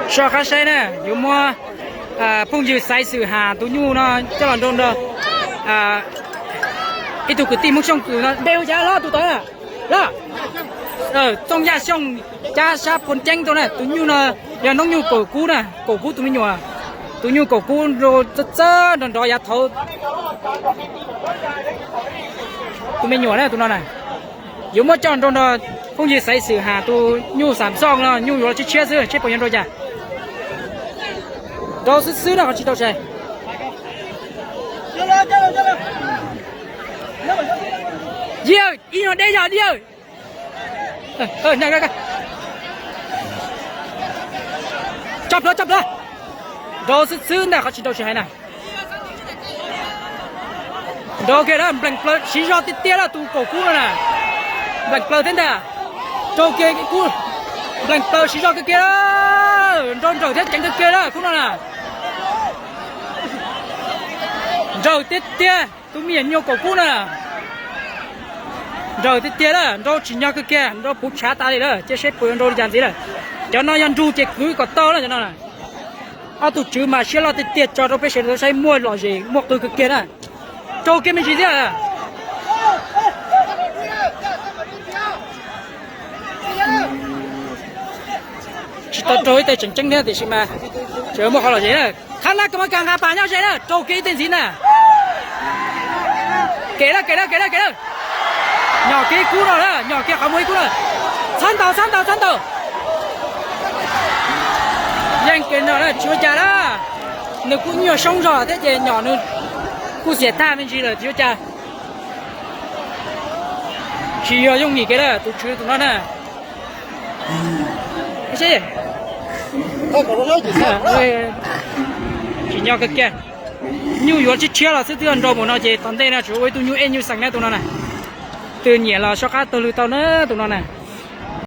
Soj qab saib na, yuav muab phooj ywg Xaiv Xwm Has tus nyuj no coj los nrau nrog ib tug kwv tij Hmoob Xyooj tus no, npe hu cas los tus tod na, los, Txooj Yaj Xyooj, cab sab Phoos Ceeb tau na, tus nyuj no yog noob nyuj kaum kub na, kaum kub tus me nyuam, tus nyuj kaum kub nrau txawj txawj nrov nrov yav thaud. Tus me nyuam na tus no na, yuav muab coj nrau nrog phooj ywg Xaiv Xwm Has tus nyuj Xam Xooj no, nyuj yuav los tshiab tshiab xwb, seb puas yuav nrau cas. Nrau xwb xwb na, qhov tsis nrau sai. Yawg, ib nyuag deb yog yawg. Tso plhuav, tso plhuav. Nrau xwb xwb ntag, qhov tsis nrau tsis hais na. Nrau kiag na, nplees plaws siv zog tiag tiag na tus kaum kub no na. Nplees plaws thiab ntag. Nrau kiag kub, nplees plaws siv zog kiag kiag, nrau nrawm thiab ceev kiag kiag na khub no na. Nrawm tiag tiag, tus me nyuam nyuj kaum kub na. Nrawm tiag tiag na, nrau tsim nyog kawg kiag, nrau puv tshav tas li lawm, cia seb puas yuav nrau li cas ntxiv lawm. Cov no yog nrug ces kwv kom tau na cov no na. Ob tug tswv mas siab loj tiag tiag, tso rau peb sawv daws saib muaj lom zem muaj qw kawg kiag na. Raug kiag me ntsis thiab. Tsis tau raug ib teg tseem ceeb thiab tiam sis mas tseem muaj qhov lom zem na. Qhab na, koj mas kas nqa pas nyob ze na, raug kiag ib teg ntxiv na. Kev lawm, kev lawm, kev lawm, kev lawm. Nyom kiag kub no na, nyom kiag qhov muag ib kub na. Txhob ntaus, txhob ntaus, txhob ntaus. Yeej kiag no na, tsis ua cas na. Nws kuj nyuaj soob zog thiab ces nyom nws kuj xiam tag me ntsis lawm tsis ua cas. Tsis yog yooj yim kiag na tus tswv tus no na. Tsis nyob kawg kiag. Nyuj yuav tshiab tshiab los xwb twb nrau mus no ces tom ntej no tsuas ua ib tug nyuj ej nyuj xeem na tus no na. Twg nyiam los soj qab taug lw tau na tus no na.